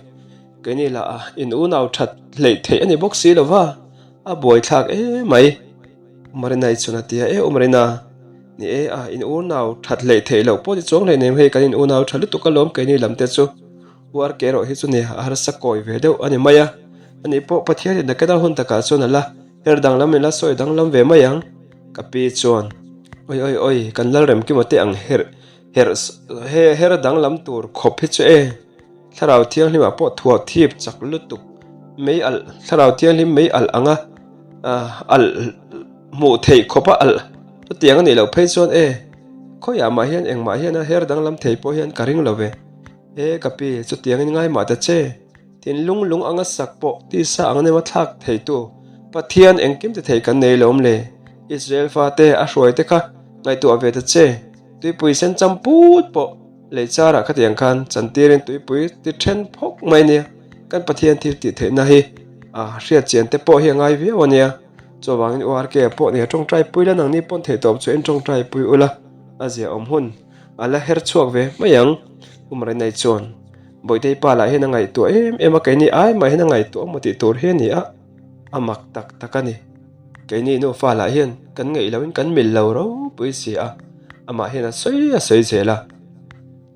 keini lah a in unau that hleih theih a ni bawk si lo va, a buaithlak emai. Umarinai chuan a ti a, E Umarina, ni e a, in unau that hleih theih loh pawh ni chuang hlei nem hei kan in unau tha lutuk alawm keini lam te chu URK erawh hi chu ni a harsa kawi ve deuh a ni mai a, ani pawh Pathian in nakena hun takah chuan a la her danglam in la sawi danglam ve mai ang ka pi chuan Oi oi oi kan Lalremkima te ang her her her danglam tur khawp hi chu e. Thlarau Thianghlimah pawh thuah thip chak lutuk mei alh, Thlarau Thianghlim mei alh anga alh hmuh theih khawpa alh chutiang a nih loh phei chuan e, khawiah mah hian engmah hian a her danglam thei pawh hian ka ring lo ve. E ka pi, chutiangin ngai mah ta che, thinlung lung anga sak pawh tisa ang nem a thlak theitu Pathian engkim ti thei kan nei lawm le, Israel fate a hruaite kha ngaihtuah ve ta che, tuipui sen cham put pawh Lei charah khatiang khan chantirin tuipui ti then phawk mai ania, kan Pathian thil tih theihna hi a hriat chian te pawh hi a ngai viau ania, chuvangin URK pawh nia tawngtai pui la nangni pawn theih tawp chu en tawngtai pui ula, a zia awm hun a la her chhuak ve mai ang. U Marinai chuan Bawihtei pa lah hian a ngaihtuah em em a, keini ai mah hian a ngaihtuah maw tih tur hi a ni a, a mak tak tak a ni. Keini nufa lah hian kan ngeih loin kan mil lo ropui si a, amah hian a sawi a sawi zel a.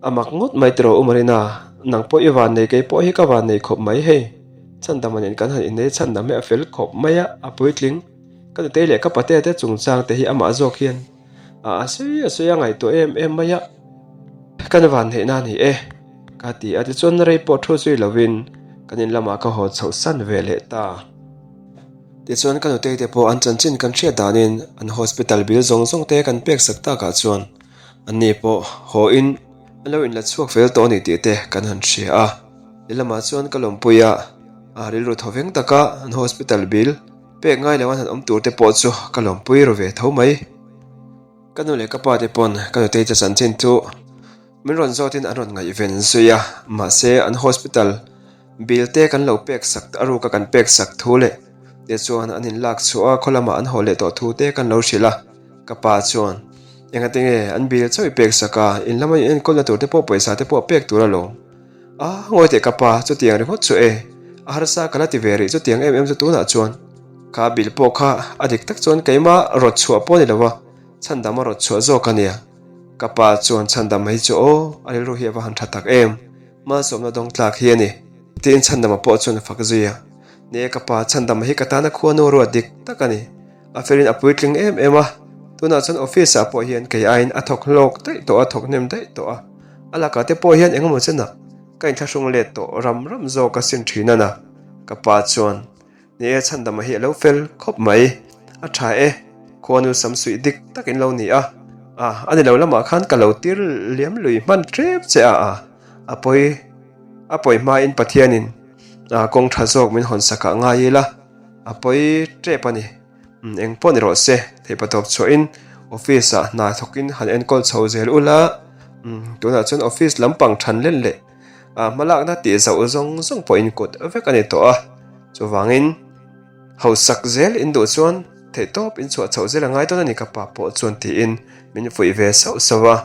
A mak ngawt mai tiraw U Marina, nang pawh i van nei kei pawh hi ka van nei khawp mai hei. Chhandam anin kan han innei chhandam hi a fel khawp mai a, a puitling. Ka nutei leh ka patea te chungchang te hi amah zawk hian a a sawi a sawi a ngaihtuah em em mai a. Kan van neihna a ni e, ka ti a tichuan rei pawh thu zui lovin kan in lamah ka haw chhoh san ve leh ta. Tichuan ka nutei te pawh an chanchin kan hriat danin an hospital bill zawng zawng te kan pek sak takah chuan anni pawh haw in an lo inla chhuak fel tawh a ni tih te kan han hria a. Lehlamah chuan ka lawmpui a, a rilru thaw veng taka an hospital bill pek ngai lo an han awm tur te pawh chu ka lawmpui ru ve tho mai. Ka nu leh ka pa te pawn ka nutei te chanchin chu. Min rawn zawtin an rawn ngaihven zui a, mahse an hospital bill te kan lo pek sak a ruka kan pek sak thu leh te chuan an inlak chhuah a khaw lamah an haw leh tawh thu te kan lo hrilh a, ka pa chuan engati nge an bill chauh i pek sak a, in lama in enkawlna tur te pawh pawisa te pawh pek tur alawm. A ngawi teh ka pa, chutiang ringawt chu e, a harsa ka la ti ve rih chutiang em em chu tunah chuan kha bill pawh kha a dik tak chuan keimah rawt chhuah pawh a ni lo a, chhandam a rawt chhuah zawk a nia. Ka pa chuan chhandam hi chu aw, a rilru hi a va han tha tak em, malsawmna dawng tlak hi a ni, tiin chhandama pawh chuan a fak zui a. Ni e ka pa, chhandama hi ka tana khuanu ruat dik tak a ni. A felin a puitling em em a, tunah chuan office ah pawh hian kei aiin a thawk hlawk daih tawh a, thawk hnem daih tawh a, a lakah te pawh hian engemaw chenah ka inthlahrung let tawh ram ram zawk a sin thin a na, ka pa chuan. Ni e, chhandama hi a lo fel khawp mai. A tha e, khuanu sam suih dik tak in lo ni a. A, a ni lo lamah khan ka lo tir liam lui hman tep che a, a, a pawi, a pawi hmain Pathianin a kawng tha zawk min hawn sakah ngai ila, a pawi tep a ni. Eng pawh ni rawh se, theihpatawp chhuahin office ah hna thawkin han enkawl chho zel ula, tunah chuan office lampang than len leh A hmalakna tih zauh zawng zawng pawh in kut vek a ni tawh a, chuvangin hausak zel in duh chuan theihtawp in chhuah chhoh zel a ngai dawn a ni ka pa pawh chuan tiin min fuih ve sauh sauh a.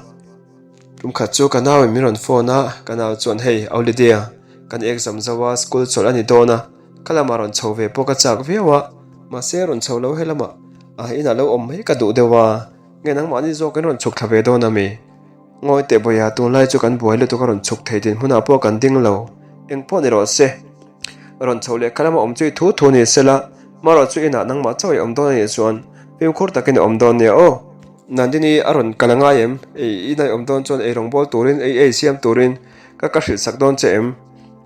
Tum khat chu ka nau in min rawn phone a, ka nau chuan hei Aulidia kan exam zo a school chawlh a ni dawn a, ka lamah rawn chho ve pawh ka chak viau a, mahse rawn chho lo helamah inah lo awm mai ka duh deuh a, nge nangmahni zawk in rawn chhuk thla ve dawn a mi? Ngawi teh Bawiha, tunlai chu kan buai lutuk a rawn chhuk thei din hmunah pawh kan ding lo. Eng pawh ni rawh se. Rawn chho leh kha lama awm chu i thu thu ni sela, marawh chu inah nangmah chauh i awm dawn a nih chuan fimkhur takin i awm dawn nia aw. Nandini a rawn kal a ngai em? Ei inah i awm dawn chuan ei rawng bawl turin, ei ei siam turin ka ka hrilh sak dawn che em?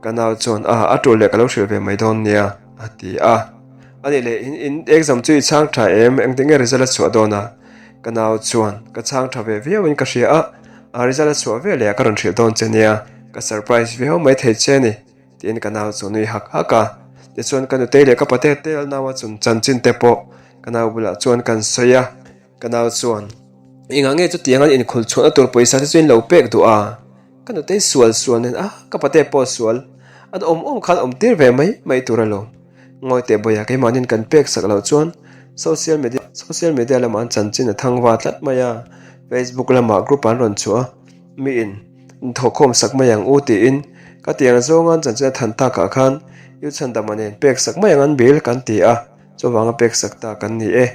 Ka nau chuan a, a tul leh ka lo hrilh ve mai dawn nia, a ti a. A nih leh in in exam chu i chhang tha em? Engtin nge result a chhuah dawn a? Ka nau chuan ka chhang tha ve viau in ka hria a, a result a chhuah ve leh a ka rawn hrilh dawn che nia, ka surprise viau mai thei che ni tiin ka nau chu nui hak hak a. Tichuan ka nutei leh ka pate tel nau a chun chanchin te pawh ka nau bulah chuan kan sawi a, ka nau chuan engah nge chutiang an inkhul chhuahna tur pawisa te chu in lo pek duh a? Ka nutei sual sual nen a, ka pate pawh sual an awm awm khan awm tir ve mai mai tur alawm. Ngawi teh bawiha keimahniin kan pek sak loh chuan social media social media lamah an chanchin a thang va tlat mai a, Facebook lamah group an rawn chhuah a, miin thawhkhawm sak mai ang u tiin ka tiang zawnga an chanchin a than takah khan U Chhandama nen pek sak mai ang an bil kan ti a, chuvanga pek sak ta kan ni e.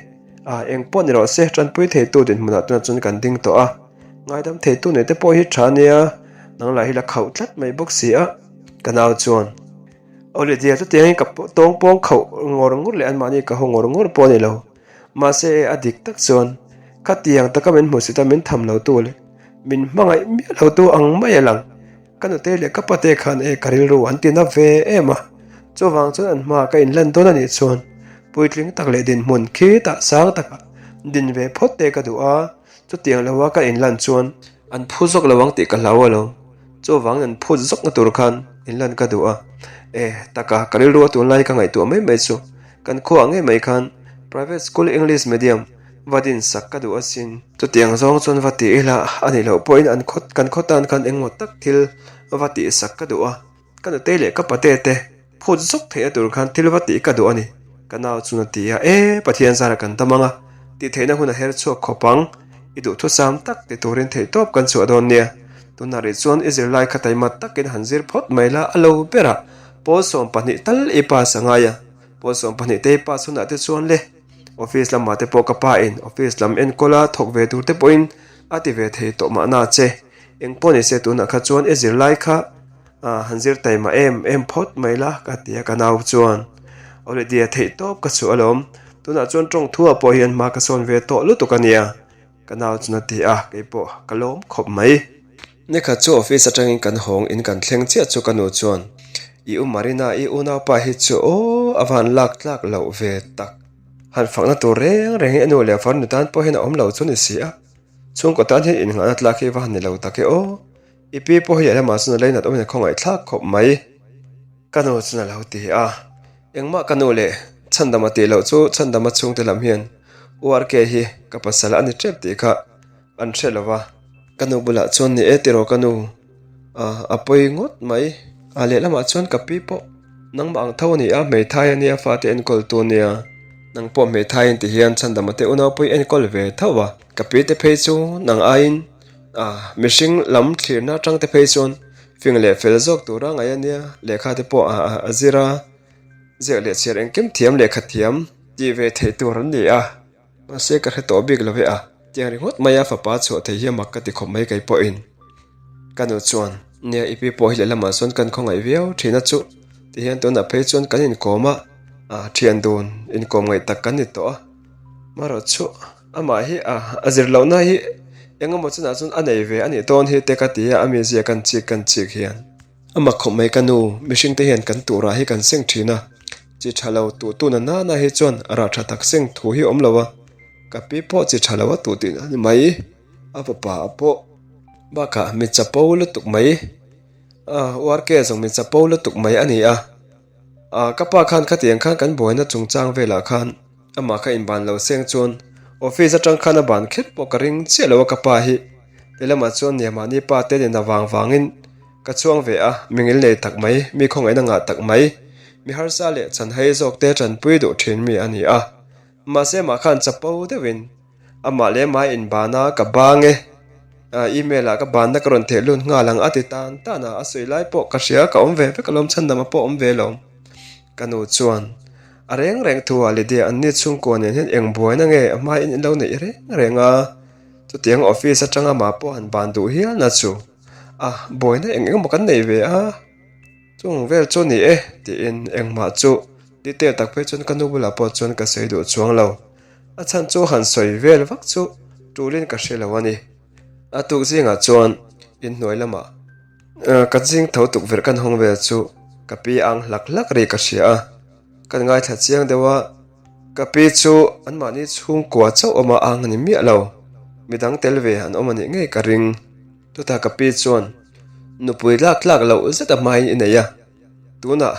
A, eng pawh ni rawh se, tanpui theitu dinhmunah tunah chuan kan ding tawh a, ngaidam theitu nei te pawh hi tha nia, nang lah hi la khauh tlat mai bawk si a, ka nau chuan. Aw leh dia chutiangin ka tawng pawng khauh ngawr ngawr leh anmahni ka haw ngawr ngawr pawh a ni lo. Mahse e a dik tak chuan khatiang taka min hmuhsit a min tham lo tu leh min hmangaih miah lo tu ang mai a lang. Ka nute leh ka pate khan e ka rilru an ti na ve em a, chuvang chuan an hmaah ka inlan dawn a nih chuan puitling tak leh dinhmun khitah sang takah din ve phawt te ka duh a. Chutiang lo a ka inlan chuan an phu zawk lo ang tih ka hlau alawm. Chuvangin an phut zawkna tur khan inlan ka duh a. E, taka ka rilru a tunlai ka ngaihtuah mai mai chu kan khuaah ngei mai khan private school English medium va din sak ka duh asin. Chutiang zawng chuan va ti ila a nih loh pawhin an khaw kan khaw tan khan engmaw tak thil va tih sak ka duh a. Ka nutei leh ka pate te phut zawk theihna tur khan thil va tih ka duh a ni. Ka nau chuan a ti a, E, Pathian zara kan dam ang a, tih theihna hun a her chhuak khawp ang. I duhthusam tak ti turin theihtawp kan chhuah dawn nia. Tunah rih chuan i zirlai kha taima takin han zir phawt mai la, a lo ber a, pawl 12 tal i pass a ngai a. Pawl 12 te i pass hunah te chuan le, office lamah te pawh ka pa in office lam enkawl a thawk ve tur te pawhin a ti ve thei tawh mahna che. Engpawh nise tunah kha chuan i zirlai kha Ah, han zir taima em em phawt mai la ka ti a ka nau chuan. Awle dia theih tawp ka chhuah alawm, tunah chuan tawng thuah pawh hian hma ka sawn ve tawh lutuk a nia ka nau chuan a ti a, kei pawh ka lawm khawp mai. Nikhat chu office atangin kan hawng in kan thleng chiah chu ka nu chuan I u Marina i unaupa hi chu aw a van lak tlak loh ve tak, han fakna tur reng reng hi a nu leh farnu tan pawh hian a awm lo chu ni si a, chhungkaw tan hian innghahna tlak hi va han ni lo tak e aw. I pi pawh hi a lamah chuan a leinat awmin a khawngaih thlak khawp mai. Ka nu chuan a lo ti a, engmah ka nu leh Chhandama tih loh chu Chhandama chhungte lam hian URK hi ka pasal a ni tep tih kha an hre lo va. Ka nu bulah chuan ni e tiraw ka nu, a pawi ngawt mai. A lehlamah chuan ka pi pawh nangmah ang tho a ni a, hmeithai a nia fate enkawl tu a nia. Nang pawh hmeithai in ti hian chhandama te unau pawh i enkawl ve tho a. Ka pi te phei chu nang aiin mihring lam thlirna atang te phei chuan fing leh fel zawk tura ngaih a nia, lehkha te pawh a zir a, ziak leh chhiar engkim thiam lehkha thiam tih ve theih tur an ni a. Mahse ka hre tawh bik lo e a, tiang ringawt mai a fapa chhuah thei hi a mak ka ti khawp mai kei pawhin. Ka nu chuan, Nia i pi pawh hi lehlamah chuan kan khawngaih viau thin a chu, tihian tunah phei chuan kan inkawm a, a thian dun inkawm ngaih tak kan ni tawh a. Marawh chu amah hi a a zir lohna hi eng emaw chunah chuan a nei ve a nih dawn hi te ka ti a, a mizia kan chik kan chik hian. A mak khawp mai ka nu, mihring te hian kan tuh rah hi kan seng thin a, chi tha lo tuh tu na nana hi chuan rah tha tak seng thu hi awm lo a, ka pi pawh chi tha lo a tuh tih a ni mai, a fapa a pawh bakah mi chapo lutuk mai, a URK zawng mi chapo lutuk mai a ni a, a ka pa khan khatiang khan kan buaina chungchang velah khan amah kha inban lo seng chuan office atang khan a ban kher pawh ka ring chiah lo a ka pa hi, lehlamah chuan nia mahni pa te nen a vang vangin. Ka chuang ve a, mi ngil nei tak mai, mi khawngaihna ngah tak mai, mi harsa leh chanhai zawk te tanpui duh thin mi a ni a. Mahse mah khan chapo deuhin amah leh mai inban a, ka bang e, email ah ka banna ka rawn theh lut nghal ang a ti tan tan a, a sawi lai pawh ka hria, ka awm ve vek alawm, chhandama pawh awm ve lo. Ka nu chuan a reng reng thu ah Lydia an ni chhungkua nen hian eng buaina nge a hmain in lo neih reng reng a, chutiang office atanga mah pawh han ban duh hial na chu. A, buaina eng eng emaw kan nei ve a, chung vel chu ni e tiin engmah chu detail tak phei chuan ka nu bulah pawh chuan ka sawi duh chuang lo. A chhan chu han sawi vel vak chu tulin ka hre lo a ni. A tuk zingah chuan inhnuai lamah ka zing tho tukverh kan hawng vel chu ka pi ang hlak hlak ri ka hria a, kan ngaithla chiang deuh a. Ka pi chu anmahni chhungkua chauh awm a ang a ni miah lo, midang tel ve an awm a nih ngei ka ring. Chutah ka pi chuan nupui lak tlak loh zet a hmain i nei a, tunah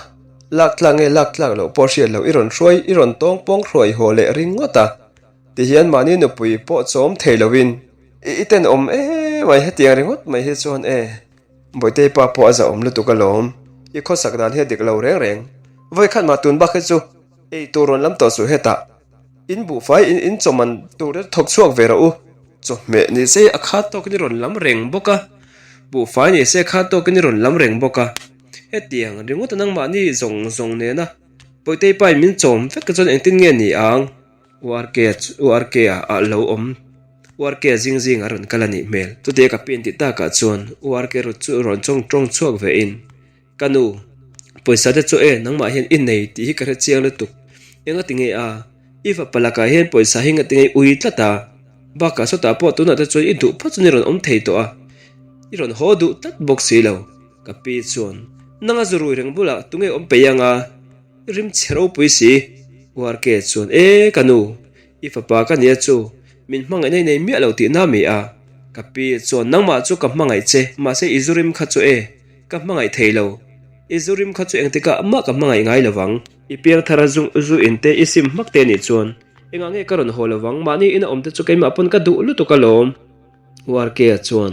lak tlak nge lak tlak loh pawh hriat loh i rawn hruai i rawn tawng pawng hruai haw leh ring ngawt a, tihian mahni nupui pawh chawm thei loin i tenawm em mai hetiang ringawt mai hi chuan e. Bawihtei pa pawh a zahawm lutuk alawm, i khawsak dan hi a dik lo reng reng, vawikhat mah tun bak hi chu Ei tur rawn lam tawh suh hetah in buhfai in in chawman tur te thawk chhuak ve rawh u. Chawhmeh ni se a khat tawkin i rawn lam reng bawk a, buhfai ni se a khat tawkin i rawn lam reng bawk a. Hetiang ringawt a nangmahni zawng zawng nena Bawihtei pain min chawm vek te chuan engtin nge ni ang? URK URK ah lo awm URK zing zing a rawn kal a nih hmel. Chutia ka pin tih takah chuan URK chu rawn chawng tawng chhuak ve in. Ka nu, pawisa te chu e nangmah hian i nei tih hi ka hre chiang lutuk. Enga ti nge a? I fapa lakah hian pawisa hi nga ti nge i ui tlat a? Bakah sawtah pawh tunah te chuan i duh phawt chuan i rawn awm thei tawh a, i rawn haw duh tlat bawk si lo. Ka pi chuan, Nanga zu rui reng bulah tunge awm peih anga? I rim chhe ropui si. URK chuan, E ka nu, i fapa ka nia chu, min hmangaihna i nei miah lo tihna mi a? Ka pi chuan, Nangmah chu ka hmangaih che, mahse i zu rim kha chu e. Ka hmangaih thei lo. I zu rim kha chu engtikah mah ka hmangaih ngai lo vang. I piang thar a zu zu in te i sim hmak te nih chuan engah nge ka rawn haw lo vang, mahni ina awm te chu keimah pawn ka duh lutuk alawm. URK-a chuan,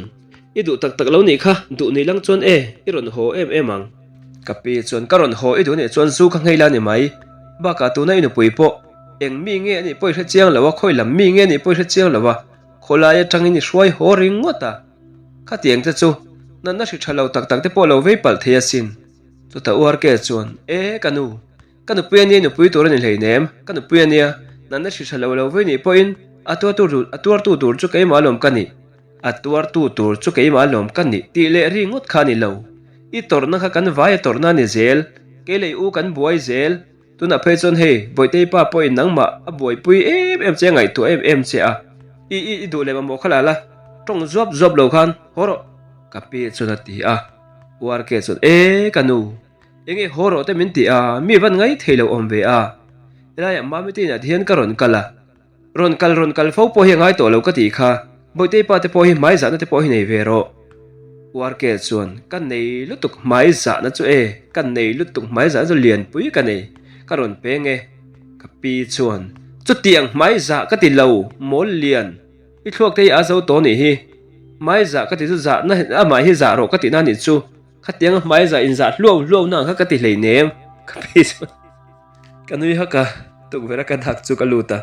I duh tak tak lo nih kha, duh ni lang chuan e, i rawn haw em em ang. Ka pi chuan, Ka rawn haw i duh nih chuan zu kha nghei la ni mai. Bakah tuna i nupui pawh eng mi nge a nih pawh i hre chiang lo a, khawi lam mi nge a nih pawh i hre chiang lo a, khawlai atangin i hruai haw ringawt a. Khatiang te chu natna hri tha lo tak tak te pawh lo vei palh thei asin. Chutah URK chuan, E, ka nu, ka nupui ania nupui tur a ni hleinem, ka nupui ania natna hri tha lo lo vei nih pawhin a tuartu tur a tuartu tur chu keimah alawm ka nih, a tuartu tur chu keimah alawm ka nih tih leh ri ngawt kha a ni lo. I tawrhna kha kan vaia tawrhna a ni zel, kei leh i u kan buai zel. Tunah phei chuan hei, Bawihtei pa pawhin nangmah a buaipui em em che a, ngaihtuah em em che a. I i i duh leh mamawh kha la la, tawng zuap zuap lo khan haw rawh, ka pi chuan a ti a. URK chuan, E ka nu, enge haw rawh te min ti a, mi van ngai thei lo awm ve a. Helaiah Mami te inah te hian ka rawn kal a. Rawn kal rawn kal fo pawh hi a ngai tawh lo ka tih kha, Bawihtei pa te pawh hi hmai zahna te pawh hi nei ve rawh. URK chuan, Ka nei lutuk hmai zahna chu e, ka nei lutuk hmai zahna chu lianpui ka nei, ka rawn peng e. Ka pi chuan, Chutiang hmai zah ka ti lo, mawl lian, i thluak te hi a zo tawh nih hi. Hmai zah ka ti chu zahna amah hi zah rawh ka tihna a nih chu. Khatianga hmai zah inzah hluau hluau na ang kha ka ti hleinem. Ka pi chuan ka nui hak a, tukverh a ka dak chu ka lut a.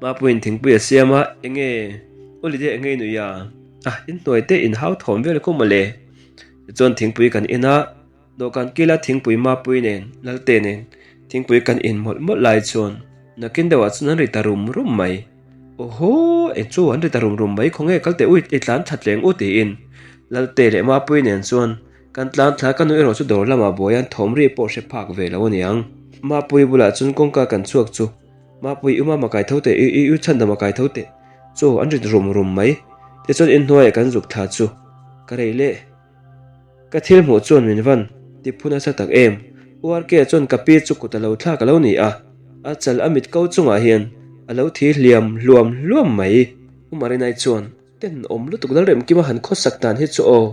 Mapuiin thingpui a siam a, Enge Holiday enge i nuih a? Ah, inhnuai te inhau thawm vel khaw mawle. Tichuan thingpui kan in a. Dawhkan kila thingpui mapui nen, Lalte nen thingpui kan in mawlh mawlh lai chuan nakin deuhah chuan an ri ta rum rum mai. Awhaw, eng chu an ri ta rum rum mai khawnge kal teh ui, i tlan thla tleng u tiin Lalte leh Mapui nen chuan kan tlan thla ka nu erawh chu dawr lamah buai an thawm ri pawh hre phak ve lo aniang. Mapui bulah chuan kawngka kan chhuak chu Mapui i mama kai tho teh, i u chhandama kai tho teh chu an ri rum rum mai. Tichuan inhnuaiah kan zuk thla chu ka rei leh. Ka thil hmuh chuan min van ti phu nasa tak em? URK chuan ka pi chu kut a lo thlak a lo ni a, a chal a mit ko chungah hian a lo thi hliam hluam hluam mai. U Marinai chuan tenawm lutuk Lalremkima han khawsak dan hi chu aw,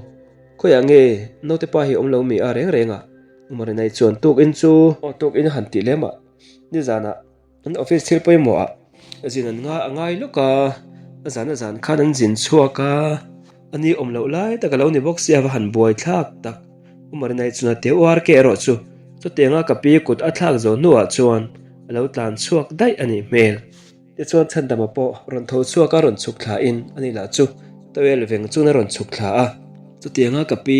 khawiah nge naute pa hi awm lo mi a reng reng a? U Marinai chuan tukin chu aw tukin a han tih lem a, nizanah An office thil pawimawh ah zin an ngai a ngai lawk a, a zan a zan khan an zin chhuak a, a ni awm loh lai tak a lo ni bawk sia va han buai thlak tak. U Marinai chuan a teu ar ke erawh chu chutianga ka pi kut a thlak zo hnuah chuan a lo tlan chhuak daih a nih hmel. Tichuan Chhandama pawh rawn tho chhuak a rawn chhuk thla in a ni lah chu towel veng chuan a rawn chhuk thla a. Chutianga ka pi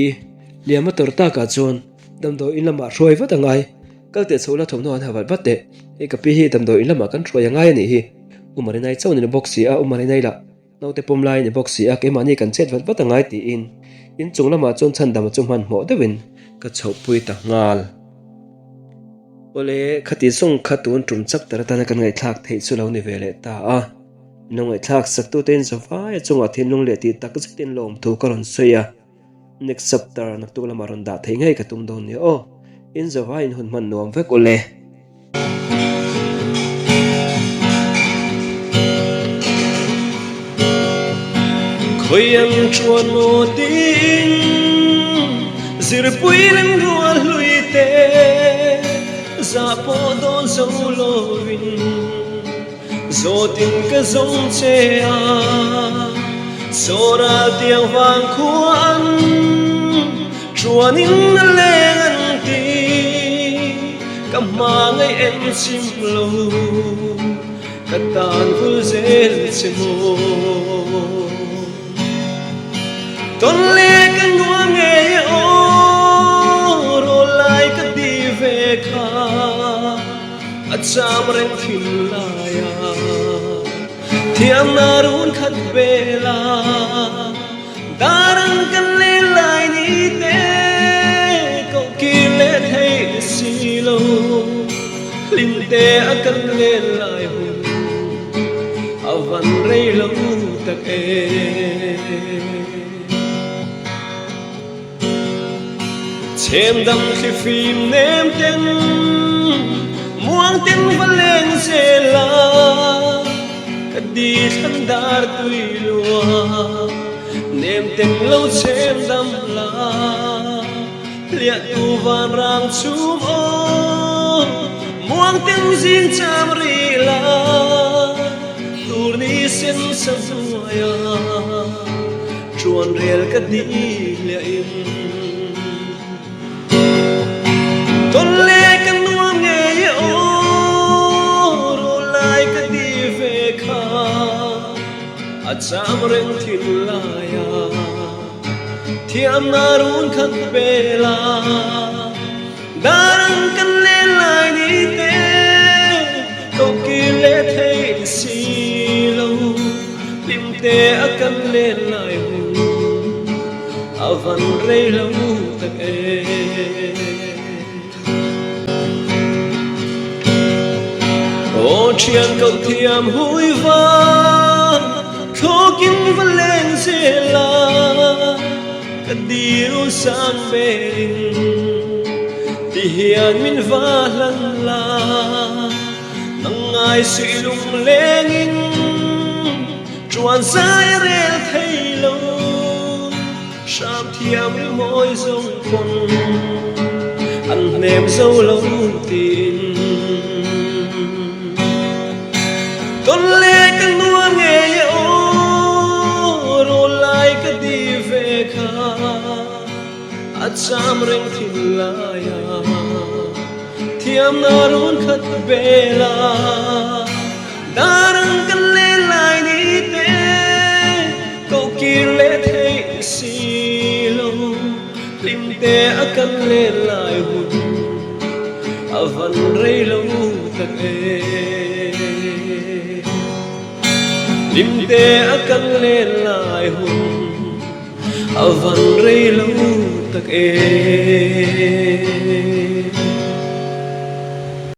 liam a tawrh takah chuan damdawi in lamah hruai vat a ngai. Kal teh chho la thawmhnaw an ha vat vat teh. Hei ka pi hi damdawi in lamah kan hruai a ngai a nih hi. U Marinai chauh a ni bawk si a, U Marinai lah naute pawm lai a ni bawk si a, keimahni kan chet vat vat a ngai tiin in chung lamah chuan chhandama chu hmanhmawh deuhin ka chhohpui ta nghal. Awle, khati zawng kha tun tum chak tar atana kan ngaihthlak theih chu lo ni ve leh ta a. Min lo ngaihthlak sak tute in zavai a chungah thinlung leh tih tak zetin lawmthu ka rawn sawi a. Next chapter naktuk lamah rawn dah theih ngei ka tum dawn nia aw. In zavai in hun hman nuam vek ule. Khawiang chuan maw tiin zirpui reng rual hlui te zah pawh dawn zo lovin. Zawtin ka zawng che a, Sawral tiang vang khuan Chuanin a leng an ti, Ka hma ngaih en chim lo, Ka tan vul zel che maw. Tawn leh ka nuam ngei e aw, Rawl lai ka ti ve kha. A cham reng thin lai a, thiamna run khat vel a, dar ang kan len lai ni te koh kir leh thei si lo, hlim te a kan len lai hun a van rei lo tak e. Chhem dam thli fim nem ten muang ten va leng zel a, ka di thlan dar tui lua nem ten lo chhem dam la, hliah tu van rang chhum aw muang ten zing cham rih la, tur ni sen sa hnuai a. Chuan rel ka ti hliah in Tawn leh ka nuam ngei e aw Rawl lai ka ti ve kha A cham reng thin lai a Thiamna run khat bel a Dar ang kan len lai ni te Ko kir leh thei si lo. Hlim te a kan len lai hun a van rei lo tak e. Aw thian koh thiam hui vang thlawkin va leng zel a, ka dil sang belin ti hian min va hlan la. Nang ngai suih lung lengin Chuan zai a rel thei lo Hram thiam ri mawi zawng pawn An hnem zo lo tiin Tawn leh ka nuam ngei e aw Rawl lai ka. cham reng thin laia thiamna run khat bela dar ang kan len lai ni te ko kir leh theih si lo hlim te a kan len lai hun a van rei lo tak e. Hlim te a kan len lai hun a van rei lo tak e.